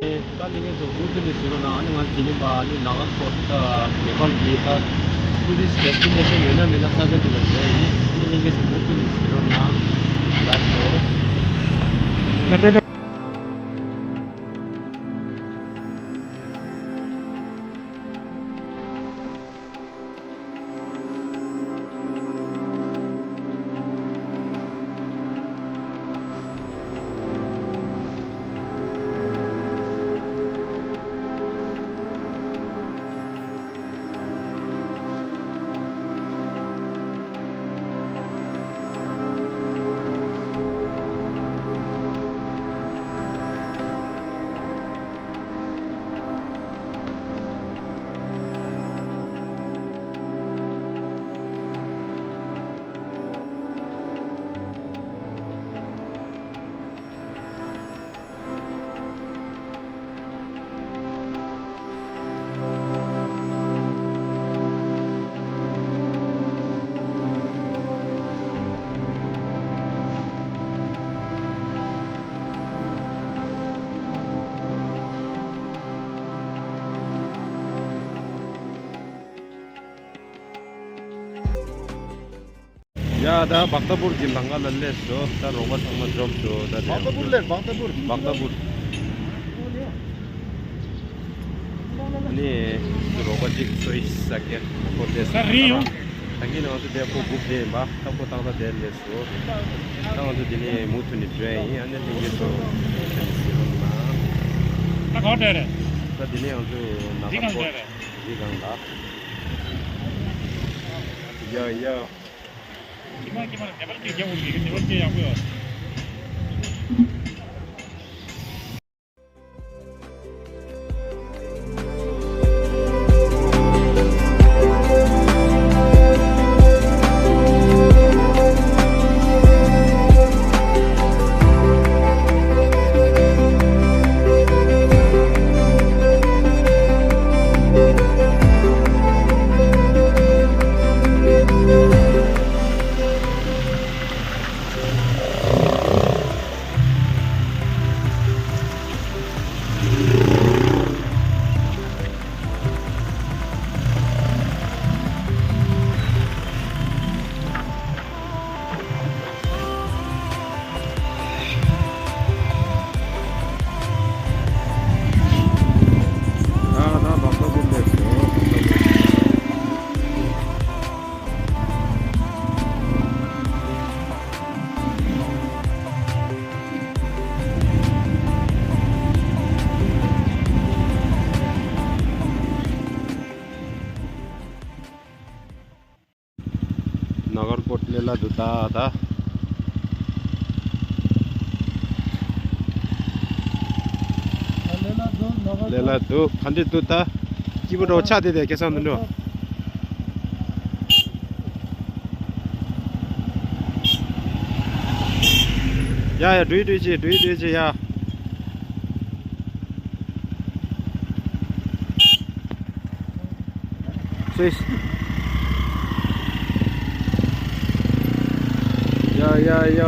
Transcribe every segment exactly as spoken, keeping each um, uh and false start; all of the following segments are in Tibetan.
ད་ལས་ངན་ཚོ་མུ་མཐུད་ནས་གཟིགས་རོགས་གནང་། ཨ་ནི་ང་དེ་རིང་པ་ཨ་ནི་ནཱ་གཱལ་ཀོཊ་ད་ནེ་པཱལ་གྱི་ད་ཊུ་རི་སི་ཊི་ཌེ་སི་ཊི་ནེ་ཤན་ཡོད་ན་མེད་ན་ས་ཆ་དེ་ལ་འགྲོ་ཡིན། ཨ་ནི་ལས་ངན་ཚོ་མུ་མཐུད་ནས་གཟིགས་རོགས་གནང་། ལགས་སོ། ཡ་ད་བག་ཏ་པུར་གྱི་ལམ་ཁ་ལ་སླེབས་སོང་། ད་རོགས་པ་ཚང་མ་འཛོམས་སོང་། ད་དེ་བག་ཏ་པུར་ལ། བག་ཏ་པུར། བག་ཏ་པུར། ནི་རོགས་པ་གཅིག་ཚོ་ཡི་ས་སྐྱ་ཁོ་དེ་ས་ད་རི་ཡོང་། ད་གིན་ང་ཚོ་དེ་ཁོ་སྒུག་བསྡད་ཡིན་པ། ད་ཁོ་ཏག་ཏག་དེ་སླེབས་སོང་། ད་ང་ཚོ་དེ་ནས་མུ་མཐུད་ནས་འགྲོ་ཡ་ཡིན། ཨ་ནི་ལྷན་རྒྱས་ཚོ་མུ་མཐུད་ནས་གཟིགས་རོགས་གནང་། ད་ག་བ་འགྲོ་ཡ་རེད། ད་དེ་ནས་ང་ཚོ་ནཱ་གཱལ་ཀོཊ་འདི་སྒང་ལ། ཡ་ཡ། ནཱ་གཱལ་ཀོཊ་ལེ་ལ་དུ་ད་ད། ལེ་ལ་དུ་ག་འདྲ་འདུག་ད་སྐྱིད་པོ་འདྲ་བོ་ཆགས་བསྡད་དེ་ཁ་སང་དུ་འགྲོ། ཡ་ཡ་འགྲོ་ཡི་འགྲོ་ཡི་ཅི་འགྲོ་ཡི་འགྲོ་ཡི་ཅི་ཡ། སུས། ཡ་ཡ་ཡ།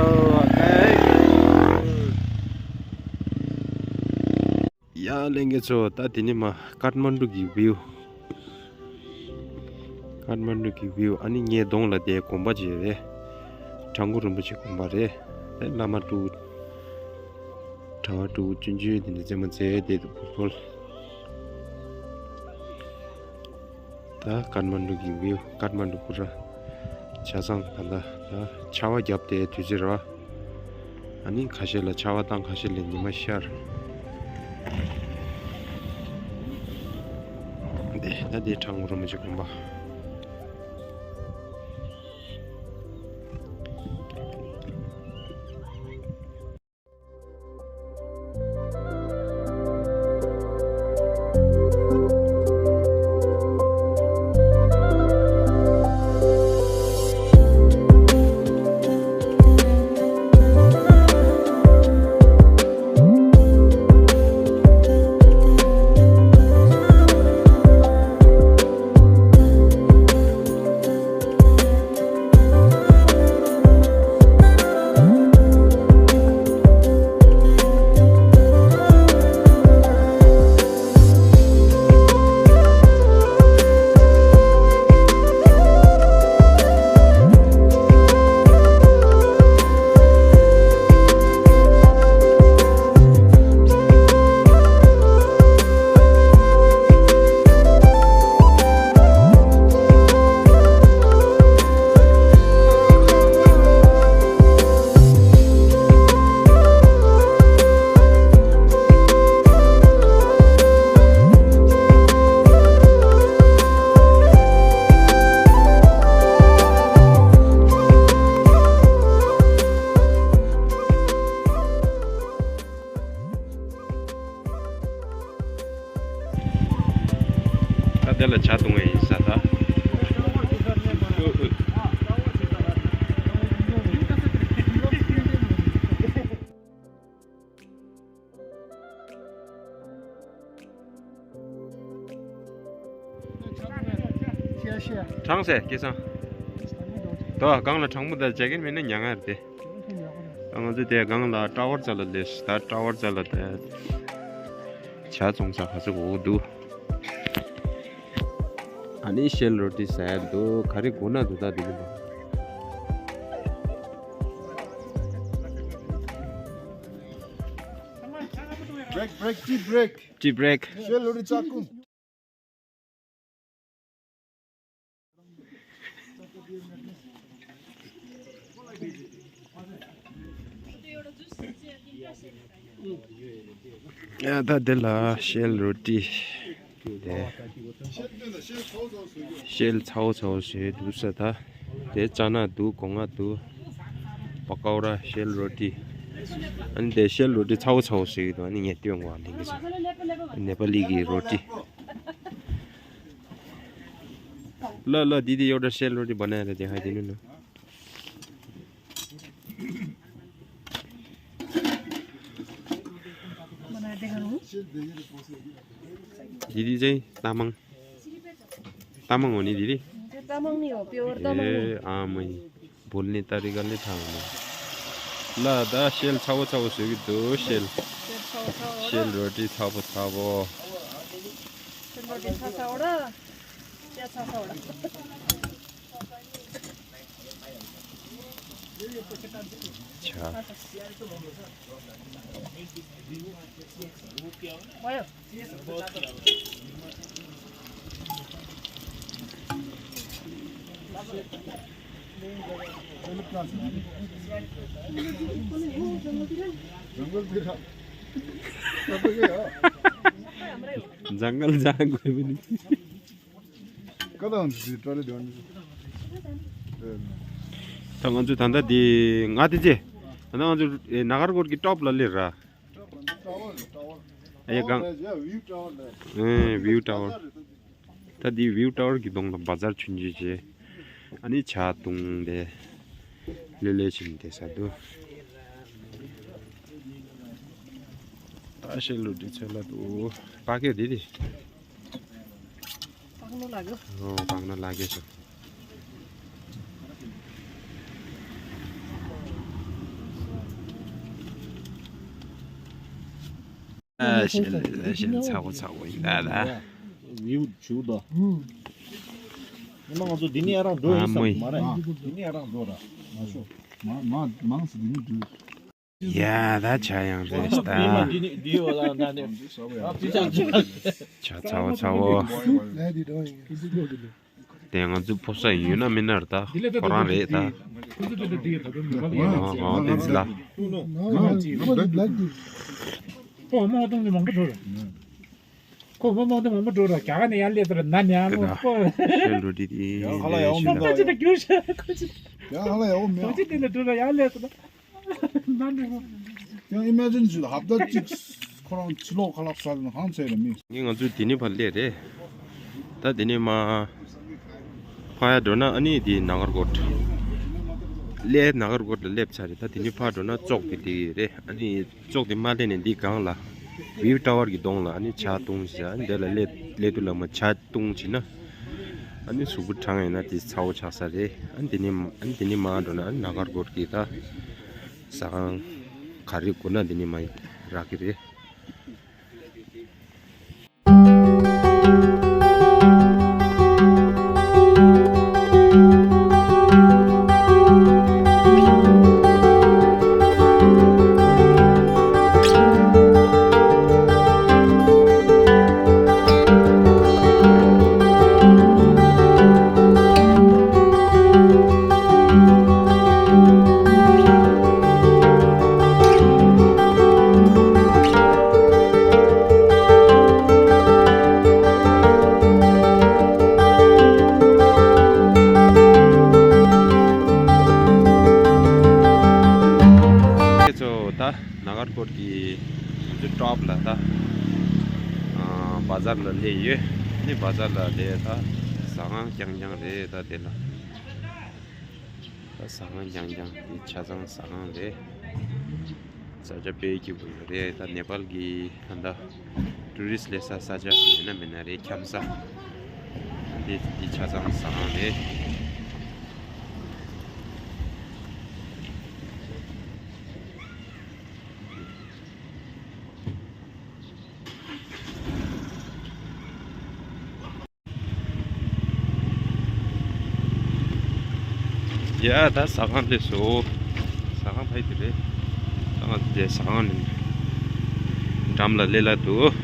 ཡ་ལྷན་རྒྱས་ཚོ། ད་དེ་ནས་མར་ཀཱཐ་མན་ཌུ་གི་བིའུ། ཀཱཐ་མན་ཌུ་གི་བིའུ། ཨ་ནི་ངའི་གདོང་ལ་དེ་དགོན་པ་ཅིག་རེད། ཁྲ་འགུ་རིན་པོ་ཆེ་དགོན་པ་རེད། དེ་བླ་མ་དྲུག་གྲྭ་པ་དྲུག་ཅུང་ཅུང་དེ་འདྲ་རྩེད་མོ་རྩེ་བསྡད་འདུག་ཕུར་ཕུར། ད་ཀཱཐ་མན་ཌུ་གི་བིའུ། ཀཱཐ་མན་ཌུ་པུ་ར་ཆ་ཚང་ད་ལྟ་ད་ཆར་པ་བརྒྱབ་སྟེ་དུས་ཚོད་རེད་པ། ཨ་ནི་ཁ་ཤས་ལ་ཆར་པ་བཏང་། ཁ་ཤས་ལ་ཉི་མ་ཤར། དེ་ད་དེ་ཁྲ་འགུ་རིན་པོ་ཆེ་དགོན་པ། ཇ་བཏུང་བ་ཡིན་ས་ད། གྲང་སེ་སྐལ་བཟང་། དོ་གང་ལ་གྲང་མོ་ད་ཇ་གིན་མེད་ན་ཉང་ང་རེད་དེ། ང་ཚོ་དེ་གང་ལ་ཀྲ་ཝར་ཙ་ལ་ལས་ད་ཀྲ་ཝར་ཙ་ལ་དེ་ཇ་བཙོང་ས་ག་ཚོད་འོ་འདུག་ཨ་ནི་ཤེལ་རོ་ཏི་ཟ་ཡ་འདུག་ག་རེ་དགོས་ན་འདུག་ད་དེ་ནི་Break, break, tea break. Tea break. ཤེལ་རོ་ཏི་ཙག་ཀུན། ཡ་ད་འདི་ལ་ཤེལ་རོ་ཏི་དེ། ཤེལ་ཚ་བོ་ཚ་བོ་བཟོས་འདུག་ས་ད། དེ་ཅ་ན་འདུག་སྒོ་ང་འདུག་པ་ཀོ་ར་ཤེལ་རོ་ཏི། ཨ་ནི་དེ་ཤེལ་རོ་ཏི་ཚ་བོ་ཚ་བོ་བཟོས་ཀྱི་འདུག་ཨ་ནི་ངས་སྟོན་གོ་ལེན་གི་ནེ་པ་ལི་གི་རོ་ཏི། ལ་ལ་དི་དི་ཡོད་ད་ཤེལ་རོ་ཏི་བ་ན་ར་དེ་ཧ་དེ་ནི་ནོ། དི་དི་ཅེ་ཏ་མང་། ཏ་མང་འོ་ནི་དི་དི། ཏ་མང་ནི་འོ་པི་ཝར་ཏ་མང་ནི། ཨ་མ་ཡི། བུལ་ནི་ཏ་རི་ག་ལི་ཐང་ནི། ལ་ད་ཤེལ་ཚ་བོ་ཚ་བོ་བཟོས་ཀྱི་འདུག་ཤེལ། ཤེལ་ཚ་བོ་ཚ་བོ་ར། ཤེལ་རོ་ཏི་ཚ་བོ་ཚ་བོ་ར། ཤེལ་རོ་ཏི་ཚ་ཚ་བོ་ར། ཤེལ་ཚ་ཚ་བོ་ར། ཆ། जंगल जाना कोई भी नहीं। ད་ང་ཚོ་ད་ལྟ་འདི་ང་དེ་རྗེས་ད་ལྟ་ང་ཚོ་ཨེ་ནཱ་གར་གོར་གྱི་ཊོབ་ལ་སླེབས་ར། ཨེ་གང་། ཨེ་བིའུ་ཊ་ཝར། ད་འདི་བིའུ་ཊ་ཝར་གྱི་གདོང་ལ་བ་ཛར་ཆུང་ཆུང་བྱས། ཨ་ནི་ཇ་བཏུང་སྟེ་ལྷོད་ལྷོད་བྱས་ནས་བསྡད་ས་འདུག་ད་ཤེལ་རོ་ཏི་ཚོད་ལ་འདུག་པ་ཀེ་འདི་དེ། ཨོ་པང་ནོ་ལ་གེ་ཤོ། ཨ་ཤེལ་ཤེལ་ཚ་བོ་ཚ་བོ་ཡིན་ད་ལ། བིའུ་བྱུག་དོ། ཨ་མ་ང་ཚོ་འདི་ནས་ཡར་འགྲོ་ཡིན་ས་མ་རེད། འདི་ནས་ཡར་འགྲོ་ར། མ་ཤོ། མ་མ་མང་སི་འདི་ནས་འགྲོ། ཡ་ད་ཇ་ཡང་རེད་ད། ཇ་ཚ་བོ་ཚ་བོ། དེ་ང་ཚོ་ཕོ་གསར་ཡོད་ན་མིན་ན་རེད་ད། ཁོ་རང་རེད་ད། ཨོ་ཨོ་བསྟན་འཛིན་ལགས། ཁོ་མོ་གཏོང་ནི་མང་པོ་འགྲོ་ར། ཁོ་མོ་གཏོང་ནི་མང་པོ་འགྲོ་ར་རྒྱ་གར་ནས་ཡར་སླེབས་ད་ར་ན་ནི་ཨ་ལོ་ཁོ། ཤེལ་རོ་ཏི་དེ་ཡང་ཧ་ལ་ཡག་པོ་མེད་ད། ཁོ་ཅི་ད་རྒྱུ་ཤ་ཁོ་ཅི། ཡང་ཧ་ལ་ཡག་པོ་མེད། ཁོ་ཅི་དེ་ལ་འགྲོ་ར་ཡར་སླེབས་ད། ཡང་ཨི་མེ་ཇིན་བྱེད་ཧབ་ཏ་གཅིག་ཁོ་རང་ཕྱི་ལོགས་ཁ་ལག་ཟ་ལ་གང་ཚད་ལ་མི། ངས་ང་ཚོའི་དེ་ནས་ཕར་སླེབས་རེད། ད་དེ་ནས་མ་ཕ་ཡ་འགྲོ་ན་ཨ་ནི་དེ་ནཱ་གར་གོར་ཊ། སླེབས་ནཱ་གར་གོར་ཊ་ལ་སླེབས་ཚར་རེད། ད་དེ་ནས་ཕར་འགྲོ་ན་ཙོག་དེ་དེ་རེད། ཨ་ནི་ཙོག་དེ་མ་སླེབས་ནས་འདི་སྒང་ལ་བིའུ་ཊ་ཝར་གྱི་གདོང་ལ་ཨ་ནི་ཇ་བཏུང་ཟེར། ཨ་ནི་དེ་ལ་སླེབས་སླེབས་དུས་ལ་མ་ཇ་བཏུང་བྱས་ན། ཨ་ནི་གཟུགས་པོ་གྲང་ཡིན་ན་དེ་ཚ་བོ་ཆགས་ས་རེད། ཨ་ནི་དེ་ནས་ཨ་ནི་དེ་ནས་མར་འགྲོ་ན་ཨ་ནི་ནཱ་གར་གོར་ཊ་གི་ད་ཟ་ཁང་ག་རེ་དགོས་ན་དེ་ནས་མར་རག་གི་རེད། ཁྱེད་ཚོ་ད་ནཱ་གར་གོར་ཊ་གི་ང་ཚོ་ཊོབ་ལ་ད་ཨ་བ་ཛར་ལ་སླེབས་ཡོད། ནི་བ་ཛར་ལ་དེ་ད་ཟ་ཁང་རྐྱང་རྐྱང་རེད། ད་དེ་ལ་ད་ཟ་ཁང་རྐྱང་རྐྱང་དེ་ཆ་ཚང་ཟ་ཁང་རེད། ས་ཆ་དཔེ་སྐྱིད་པོ་ཡོད་རེད། ད་ནེ་པཱལ་གི་ད་ད་ཊུ་རི་སི་ཊི་སླེབས་ས་ས་ཆ་ཡིན་ན་མིན་ན་རེད། འཁྱམ་ས་དེ་དེ་ཆ་ཚང་ཟ་ཁང་རེད། ཡ་ད་ཟ་ཁང་སླེབས་སོང་། ཟ་ཁང་ཕ་གི་དེ་རེད། ད་ང་ཚོ་དེ་ཟ་ཁང་ནས་འགྲམ་ལ་སླེབས་ལ་འདུག།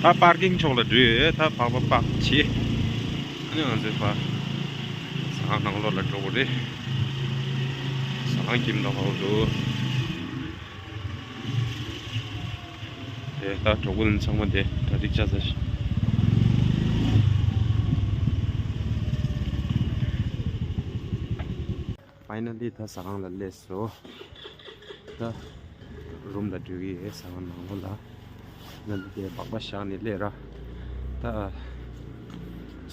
ད་པར་ཀིང་ཕྱོགས་ལ་འགྲོ་ཡོད། ད་པག་པ་པག་བྱེད། ཨ་ནི་ང་ཚོའི་ཕ་ཟ་ཁང་ནང་ལོགས་ལ་འགྲོ་དགོས་རེད། ཟ་ཁང་ཁྱིམ་ལ་ཕབ་འདུག། དེ་ད་གྲོགས་པོ་ཚང་མ་དེ་གྲ་སྒྲིག་བྱ་ས་ཞིག། ཕའི་ནལ་ལི་ད་ཟ་ཁང་ལ་སླེབས་སོང་། ད་རུམ་ལ་འགྲོ་གི་ཡོད། ཟ་ཁང་ནང་ལོགས་ལ། ང་འདི་དེ་སྦག་སྦག་བཞག་ནས་སླེབས་ར། ད་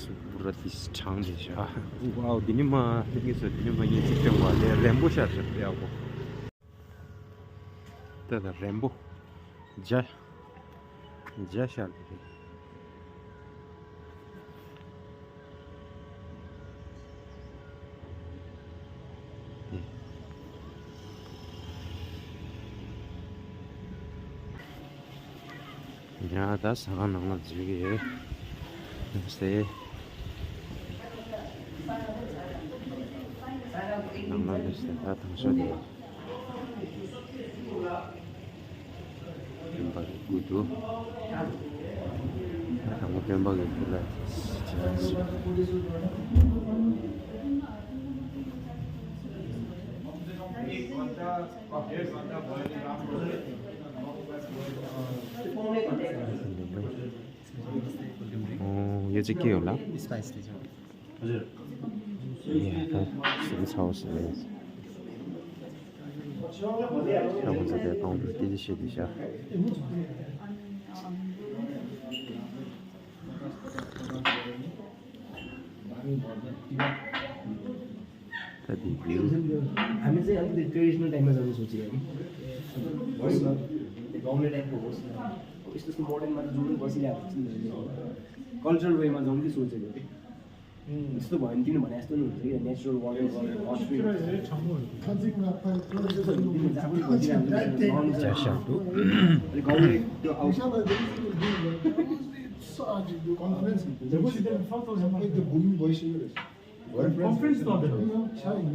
སུ་བུ་ར་དེ་གྲང་དེ་བཞག། ཝའོ། འདི་ནི་མ་ལྷན་རྒྱས་ཚོ། འདི་ནི་མ་ངས་ཅིག་སྟོན་པ་ལས་རན་པོ་ཤར་ཤར་ཡག་པོ། ད་ད་རན་པོ། འཇའ། འཇའ་ཤར་གི་རེད། ཡ་ད་ཟ་ཁང་ནང་ལ་འཛུལ་གི་ཡོད། ལགས་སེ། ནང་ལ་སླེབས་སོང་། ད་དང་ཤོག་དེ། སྟོན་པ་གི་སྐུ་འདུག། ད་དང་པོ་སྟོན་པ་གི་སྐུ་ལ་བྱེད་པ་ཞིག། ཨོ་ཡོད་ཚད་སྐྱེ་ཡོད་ལ། ཡ་ད་ཟུག་ཚ་བོ་ཟེར་ལེ། ད་ཁོང་ཚོ་དེ་ཀའུན་ཊར་སྐད་ཆ་བཤད་དེ་བཞག། ད་དེ་བིའུ། हामी चाहिँ अलिकति ट्रेडिसनल टाइपमा जानु सोचिरहेको कि। होस् न, त्यो गाउँले टाइपको होस् न। अब यस्तो यस्तो मोडर्नमा त जानु बसिरहेको छ नि। कल्चरल वेमा जाउँ कि सोचेको कि। यस्तो भयो भने तिमीले भने जस्तो नि हुन्छ कि, नेचुरल वाटर, वाटर, हट स्प्रिङ। यस्तो छ भने तिमीले चाहिँ आफूले भनिरहेको हुन्छ, नआउनु चाहिँ अलिक गाउँले त्यो आउँछ। कन्फिडेन्स हुन्छ कि। त्यो बुम भइसक्यो रहेछ। कन्फिडेन्स त छ नि।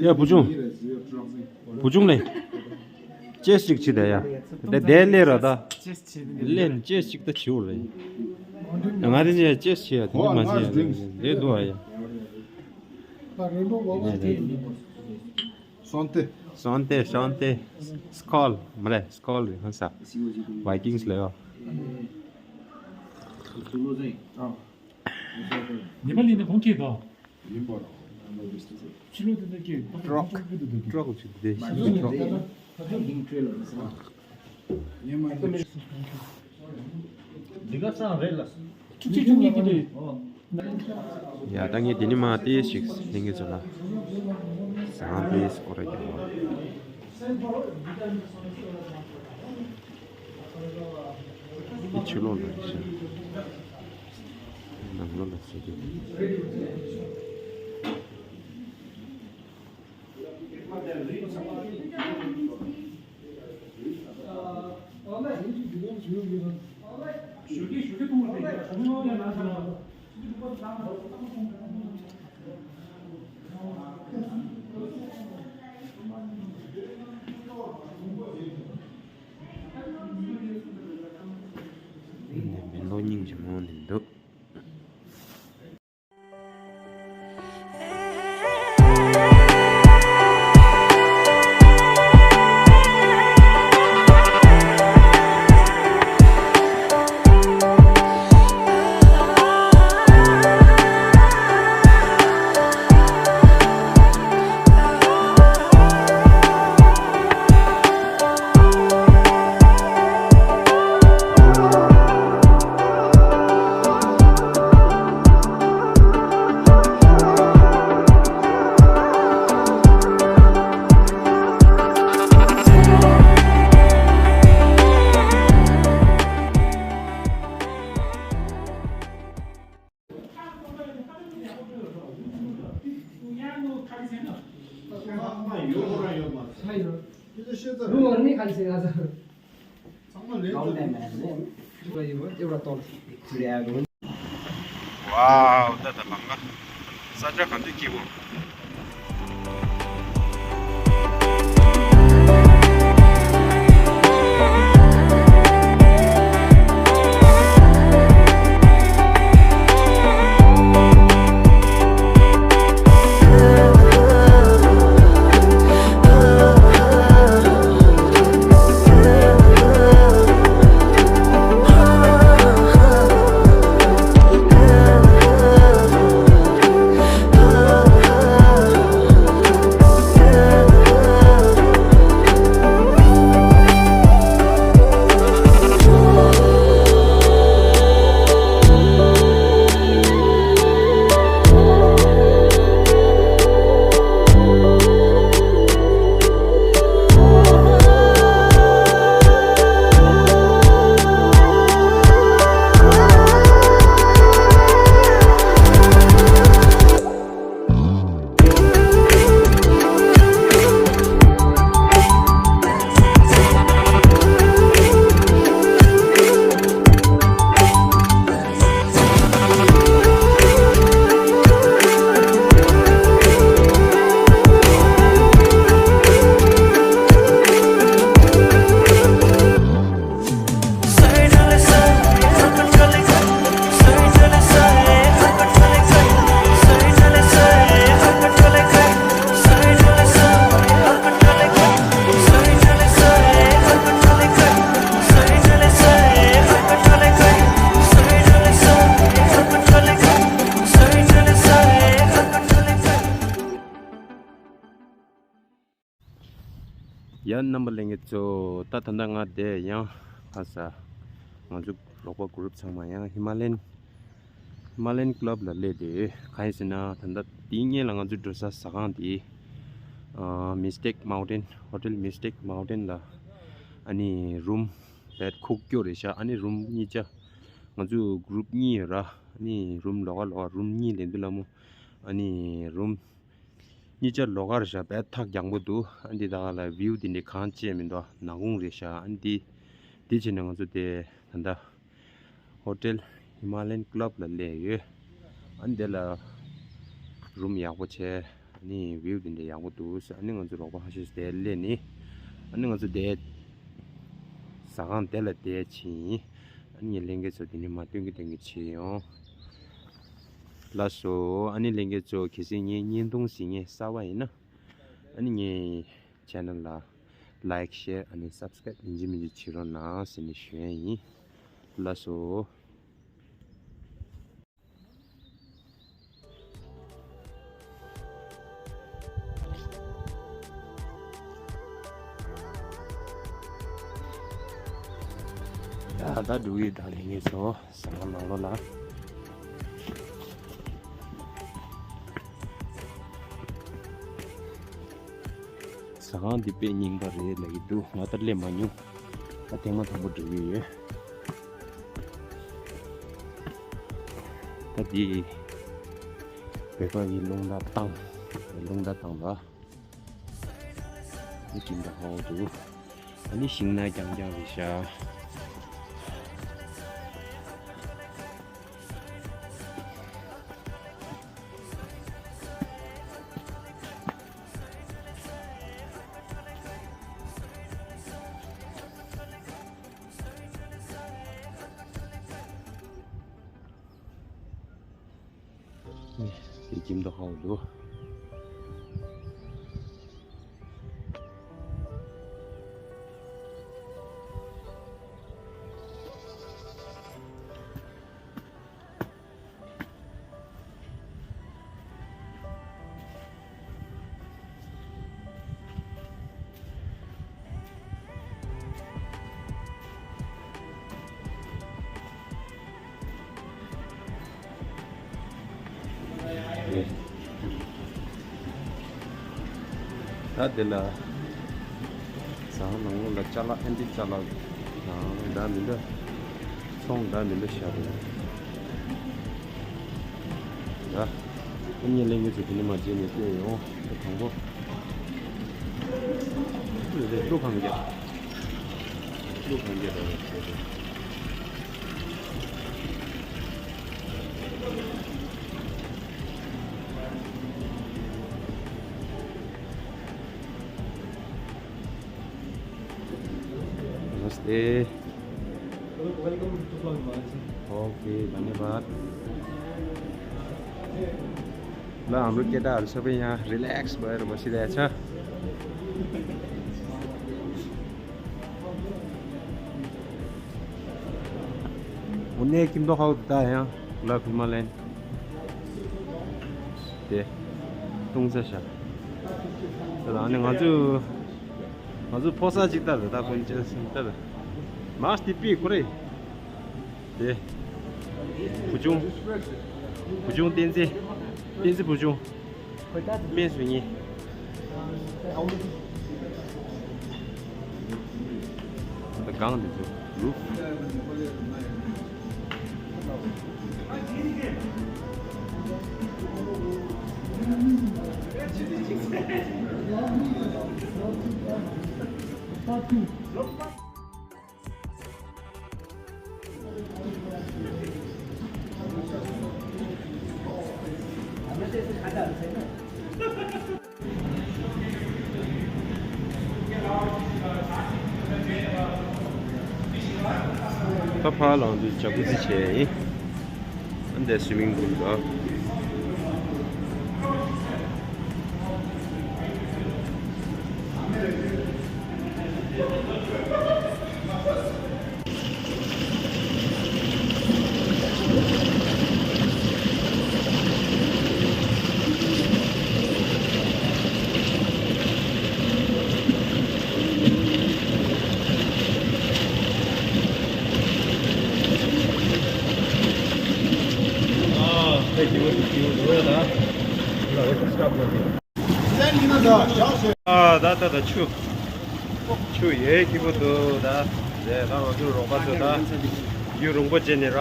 ཡ་བུ་ཆུང་། བུ་ཆུང་ལེ། ཅེས་ཅིག་བྱེད་ད་ཡ། དེ་དེ་ལེ་ར་ད། ལེན་ཅེས་ཅིག་ད་བྱེད་འོ་རེད། ང་དེ་ནས་ཅེས་བྱེད་ཡ་དེ་འདྲ་མ་བྱེད་ཡ་དེ་འདུག་ཨ་ཡ། སོན་ཏེ། སོན་ཏེ། སོན་ཏེ། སྐོལ་མ་རེད། སྐོལ་རེད་ཧང་ས། བའི་ཀིང་སི་ལ་ཡོད། ནེ་པ་ལི་ནི་ཁོང་སྐད་དོ། ཕྱི་ལོགས་དེ་འདྲ་སྐད་ཏྲོག་ཏྲོག་གི་འདུག་སྟེ། འདི་ག་སང་རེད་ལ། ཐུགས་རྗེ་ཆུང་ངེ་གི་རེད། ཡ་ད་ངས་དེ་ནི་མ་ཏེ་ཞིག་ལྷན་རྒྱས་ཚོ་ལ་ཟ་ཁང་ཏེ་སྐོར་ར་རྒྱག་པ། འདི་ཕྱི་ལོགས་ལ་ཤར། ནང་ལོགས་ལ་ཟེར་གྱི། ཁ་ཡོད། ཁྱེད་ཚོ་ཤེས་ཚར། རུང་བར་ནི་ཁ་ཤས་ང་ཚོ། ཚང་མ་ལེན་ཚར། ཡོད་ཡོད་ཡོད་ར་ཏོ། ཝའོ། ད་ད་ལང་ང་། ས་ཆ་ག་འདྲ་སྐྱིད་པོ། ཡ། རྣམ་པ་ལྷན་རྒྱས་ཚོ། ད་ད་ལྟ་ང་དེ་ཡང་ཁ་ས་ང་ཚོ་རོགས་པ་གུ་རུབ་ཚང་མ་ཡང་ཧི་མ་ལ་ཡན་ཧི་མ་ལ་ཡན་ཀི་ལབ་ལ་སླེབས་ཏེ། གང་ཡིན་ཟེར་ན་ད་ལྟ་དེའི་སྔོན་ལ་ང་ཚོ་འགྲོ་ས་ཟ་ཁང་དེ་ཨ་མིས་ཊེག་མའུན་ཊེན། ཧོ་ཊེལ་མིས་ཊེག་མའུན་ཊེན་ལ་ཨ་ནི་རུམ་བེད་ཁུག་ཀྱོག་རེད་ཤག་ཨ་ནི་རུམ་གཉིས་ཆ་ང་ཚོ་གུ་རུབ་གཉིས་ཡོད་ར། ཨ་ནི་རུམ་ལོགས་ཀ་ལོགས་ཀ་རུམ་གཉིས་ལེན་དུས་ལ་མོ་ཨ་ནི་རུམ་གཉིས་ཆ་ལོགས་ཀར་བཞག་པས་ཐག་རྒྱང་པོ་འདུག་ཨ་འདི་དག་ལ་བིའུ་འདི་འདྲ་གང་བྱས་མི་འདུག་ནག་ཁུང་རེད་ཤག་ཨ་འདི་འདི་བྱས་ནས་ང་ཚོ་དེ་ད་ལྟ་ཧོ་ཊེལ་ཧི་མ་ལ་ཡན་ཀི་ལབ་ལ་སླེབས་ཡོད། ཨ་འདི་ལ་རུམ་ཡག་པོ་བྱས། ཨ་ནི་བིའུ་འདི་འདྲ་ཡག་པོ་འདུག་ཨ་ནི་ང་ཚོ་རོགས་པ་ཁ་ཤས་དེ་སླེབས་ནི། ཨ་ནི་ང་ཚོ་དེ་ཟ་ཁང་དེ་ལ་བསྡད་ཕྱིན། ཨ་ནི་ལྷན་རྒྱས་ཚོ་དེ་ནས་མར་སྟོན་གི་སྟོན་གི་བྱེད་ཡོང་། ལགས་སོ། ཨ་ནི་ལྷན་རྒྱས་ཚོ། གལ་སྲིད་ངའི་བརྙན་ཐུང་གཟིགས་མཁན་གསར་པ་ཡིན་ན། ཨ་ནི་ངའི་ཆེ་ནལ་ལ་ལའིཀ་ཤེར་ཨ་ནི་སབ་སི་ཀ་རའིབ་ཡིན་གཅིག་མིན་གཅིག་བྱེད་རོགས་གནང་ཟེར་ནས་ཞུ་ཡ་ཡིན། ལགས་སོ། ད་ལྟ་འགྲོ་གི་ཡོད། ད་ལྷན་རྒྱས་ཚོ་ཟ་ཁང་ནང་ལོགས་ལ། ཟ་ཁང་འདི་དཔེ་རྙིང་པ་རེད་ལབ་ཀྱི་འདུག་ང་ད་སླེབས་མ་མྱོང་། ད་ཐེངས་མ་དང་པོ་འགྲོ་གི་ཡོད། ད་འདི་བོད་པ་གི་རླུང་རྟ་བཏང་། རླུང་རྟ་བཏང་ལ། འདི་ཀིང་ཌམ་ཧོལ་འདུག་ཨ་ནི་ཤིང་ནགས་རྐྱང་རྐྱང་རེད་ཤག་དེ་ཀིང་ཌམ་ཧོལ་འདུག་ད་དེ་ལ་ཟ་ཁང་ནང་ལོགས་ལ་ཅ་ལག་ཨ་འདི་ཅ་ལག་དང་འདྲ་མི་འདྲ་ཚོང་འདྲ་མི་འདྲ་བཞག་འདུག་ཡ། ཨ་ནི་ལྷན་རྒྱས་ཚོ་དེ་ནས་མར་རྗེས་ནས་བལྟས་ཡོང་། ད་དང་པོ། ཀླུ་གང་རྒྱག་ཀླུ་གང་རྒྱག་རེད། नमस्ते। OK, धन्यवाद। ल, हाम्रो केटाहरू सबै यहाँ रिल्याक्स भएर बसिरहेछ। हुने किम्दो खाउ त यहाँ ल फिल्मलेन। དེ་ཏུང་ས་ཤ། དེ་ལ་ནི་ང་ཚོ་ང་ཚོ་ཕོ་གསར་ཅིག་ལྟར་ད་ཀུན་ཅན་སིང་ལྟར་མ་སྟི་པི་ཀུ་རེ། དེ་བུ་ཆུང་བུ་ཆུང་བསྟན་འཛིན་བསྟན་འཛིན་བུ་ཆུང་སྨན་བཟོ་མཁན། ད་གང་འདི་ཚོ་རུབ། ད་ཕར་ལངས་དུས་ཇ་ཀུ་ཟི་བྱས་ཡིན། ཨ་འདས་སུའི་མིང་འདུག་ད། ཨ་ད་ད་ད་ཆུ། ཆུ་ཡོད་སྐྱིད་པོ་འདུག་ད། རེད་ད། ང་ཚོ་རོགས་པ་ཚོ་ད་རྒྱུ་རིང་པོ་བྱས་ནས་ར།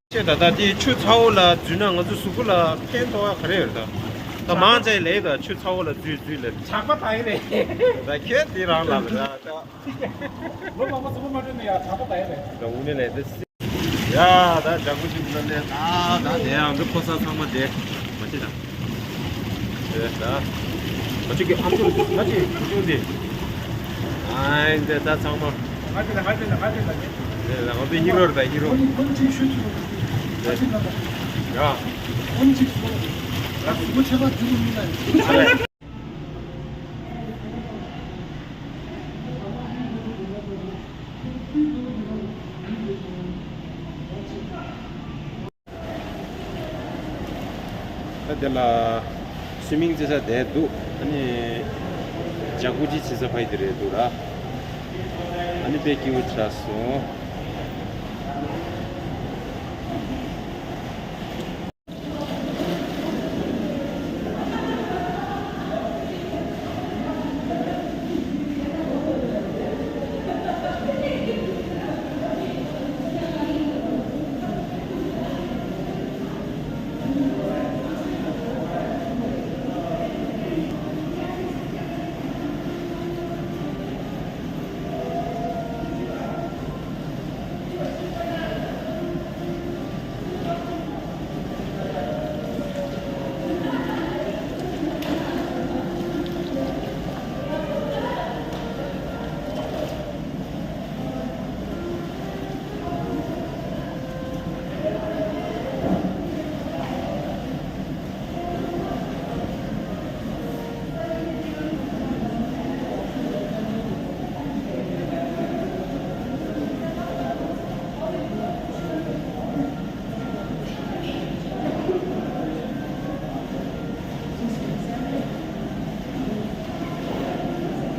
ཁྱེད་ད་ལྟ་དེ་ཆུ་ཚ་བོ་ལ་འཛུལ་ན་ང་ཚོ་གཟུགས་པོ་ལ་ཕན་ཐོགས་ཡ་ག་རེ་ཡོད་རེད་ད། ད་མང་ཆེ་ལས་ད་ཆུ་ཚ་བོ་ལ་འཛུལ་འཛུལ་ལས། ཇག་པ་ད་ཡི་རེད། ད་ཁྱེད་དེ་རང་ལ་རེད་ད། ལོ་མང་པོ་གཟུགས་པོ་མ་བཀྲུས་ན་ཡ་ཇག་པ་ད་ཡི་རེད། ད་དངོས་གནས་ལས་ད། ཡ་ད་ཇ་ཀུ་ཟི་ན་ནས་ད་ད་དེ་ཡང་འདི་ཕོ་གསར་ཚང་མ་དེ་མ་ཅི་ད། དེ་ད་མ་ཅི་གི་ཨམ་ཅོག་ད་ཅི་ཅུང་དེ། ཨ་འདི་ད་ཚང་མ། ཧ་ཅི་ལ་ཧ་ཅི་ལ་ཧ་ཅི་ལ་ནི། དེ་ལ་ང་ཚོ་ཧི་རོ་རེད་ད་ཧི་རོ། ཡ། ད་དེ་ལ་སུའི་མིང་རྩེ་ས་དེ་འདུག་ཨ་ནི་ཇ་ཀུ་ཇི་བྱེད་ས་ཕ་ཡི་དེ་རེད་འདུག་ར། ཨ་ནི་དཔེ་སྐྱིད་པོ་ཆགས་སོང་།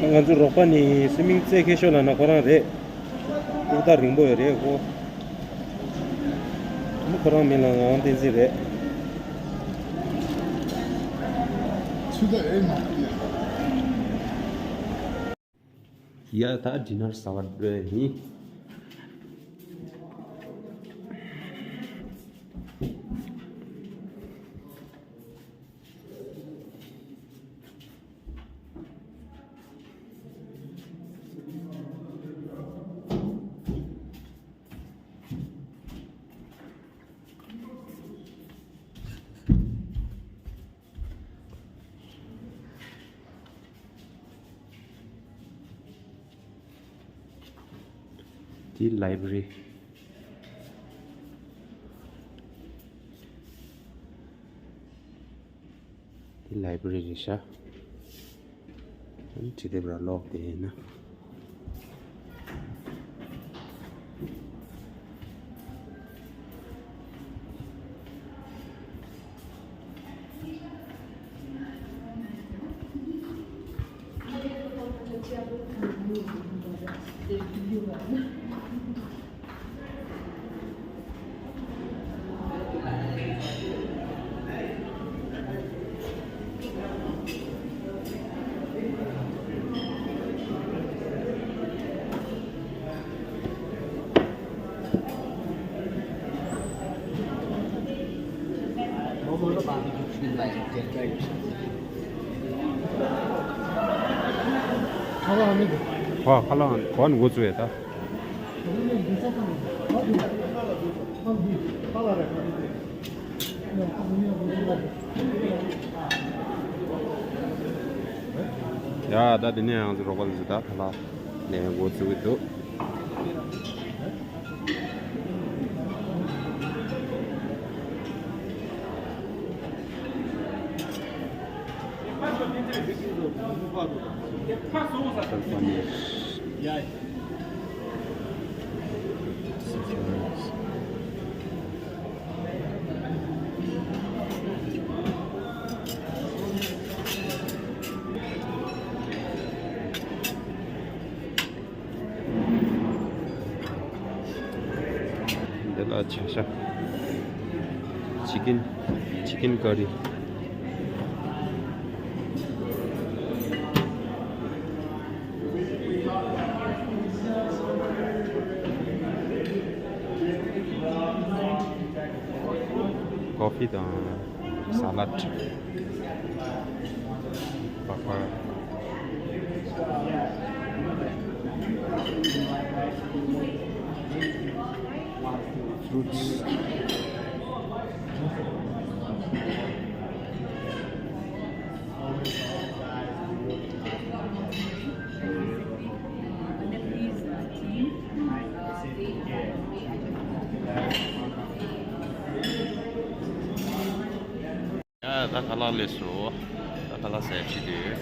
ང་ཚོ་རོགས་པ་ནི་སུའི་མིང་རྩེ་མཁས་ཤོས་ལབ་ན་ཁོ་རང་རེད། དབུགས་ཐག་རིང་པོ་ཡོད་རེད་ཁོ། ཁོ་རང་མིང་ལ་ངག་དབང་བསྟན་འཛིན་རེད། ཡ་ད་ཌི་ནར་ཟ་བར་འགྲོ་ཡ་ཡིན། འདི་ལའི་བྷ་རི། འདི་ལའི་བྷ་རི་རེད་ཤག་ཨ་ནི་བྲིས་དེབ་ར་ཀློག་དེ་ཡིན་ན། ཁ་ལག་ནི་གོ་ནི་འགོ་བཙུགས་ཡ་ད། ཡ་ད་དེ་ནས་ང་ཚོ་རོགས་པ་ཚོ་ད་ཁ་ལག་ལེན་འགོ་བཙུགས་ཀྱི་འདུག་འདི་ལ་ཆ་ཤ། ཆི་ཀིན། ཆི་ཀིན་ཀ་རི། ཀོ་ཕི་དང་། Salad. Papaya. Fruits. ཡ་ད་ཁ་ལག་སླེབས་སོང་། ད་ཁ་ལག་ཟས་བྱེད་དུས།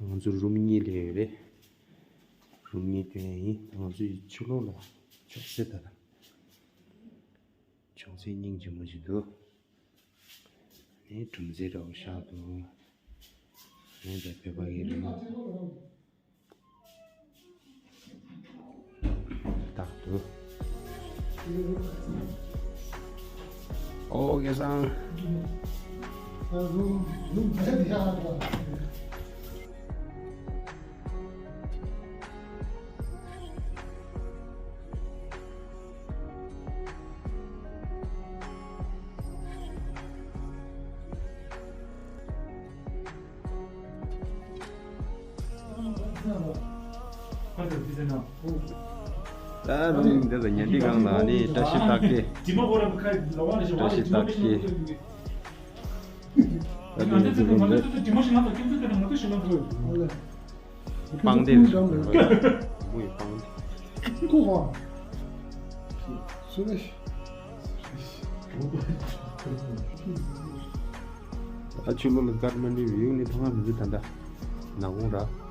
ང་ཚོ་རུམ་གཉིས་ལས་ཡོད་རེད། རུམ་གཉིས་སྟོན་ཡིན། ང་ཚོའི་ཕྱི་ལོགས་ལ་ཅོག་ཙེ་དང་། ཅོག་ཙེ་སྙིང་རྗེ་མོ་ཞིག་འདུག་ནས་གྲུམ་ཙེ་འདྲ་བོ་བཞག་འདུག་ནས་ད་བོད་པ་གི་རི་མོ། རྟག་ཏུ། ཨོ་སྐལ་བཟང་། ད་འདི་ཚོ་ཉལ་ཁྲི་སྒང་ལ་ནི་བཀྲ་ཤིས་རྟགས་བརྒྱད། བཀྲ་ཤིས་རྟགས་བརྒྱད། ད་འདི་ཚོ་སྤང་སྟེ། མུ་ཡི་སྤང་སྟེ། ཀུ་ཧོ། སུ་རེ། ད་ཆུ་ལོ་ལ་སྒར་མ་འདྲི་བིའུ་ནི་མཐོང་ང་མི་འདུག་ད་ལྟ། ནག་ཁུང་ར།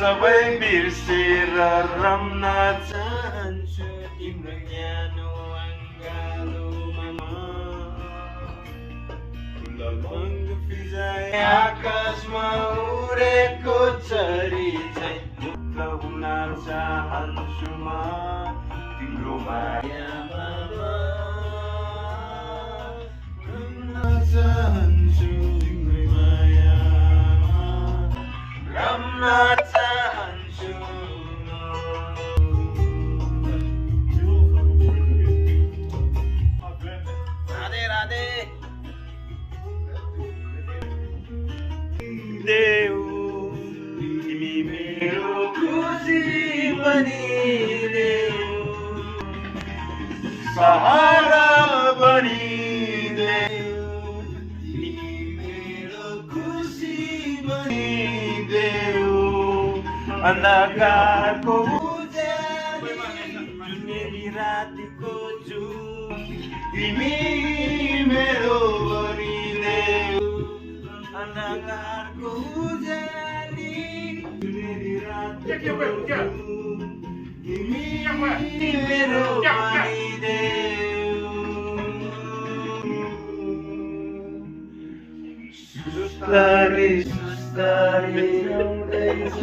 सबै बिर्सेर रम्न चाहन्छु तिम्रो न्यानो अँगालोमा म। फुलमङ्ग फिजाइ आकाशमा उडेको चरी झैँ मुक्त हुन चाहन्छु म तिम्रो मायामा म। रम्न चाहन्छु तिम्रै मायामा, रम्न चाहन्छु म। राधे राधे। देऊ, तिमी मेरो खुसी बनिदेऊ, सहारा बनिदेऊ, तिमी मेरो खुसी बनिदेऊ। अन्धकारको उज्यालो, जुनेली रातको जुन तिमी मेरो बनिदेऊ। अन्धकारको उज्यालो, जुनेली रातको जुन तिमी मेरो बनिदेऊ। सुस्तारी सुस्तारी आउँदैछ।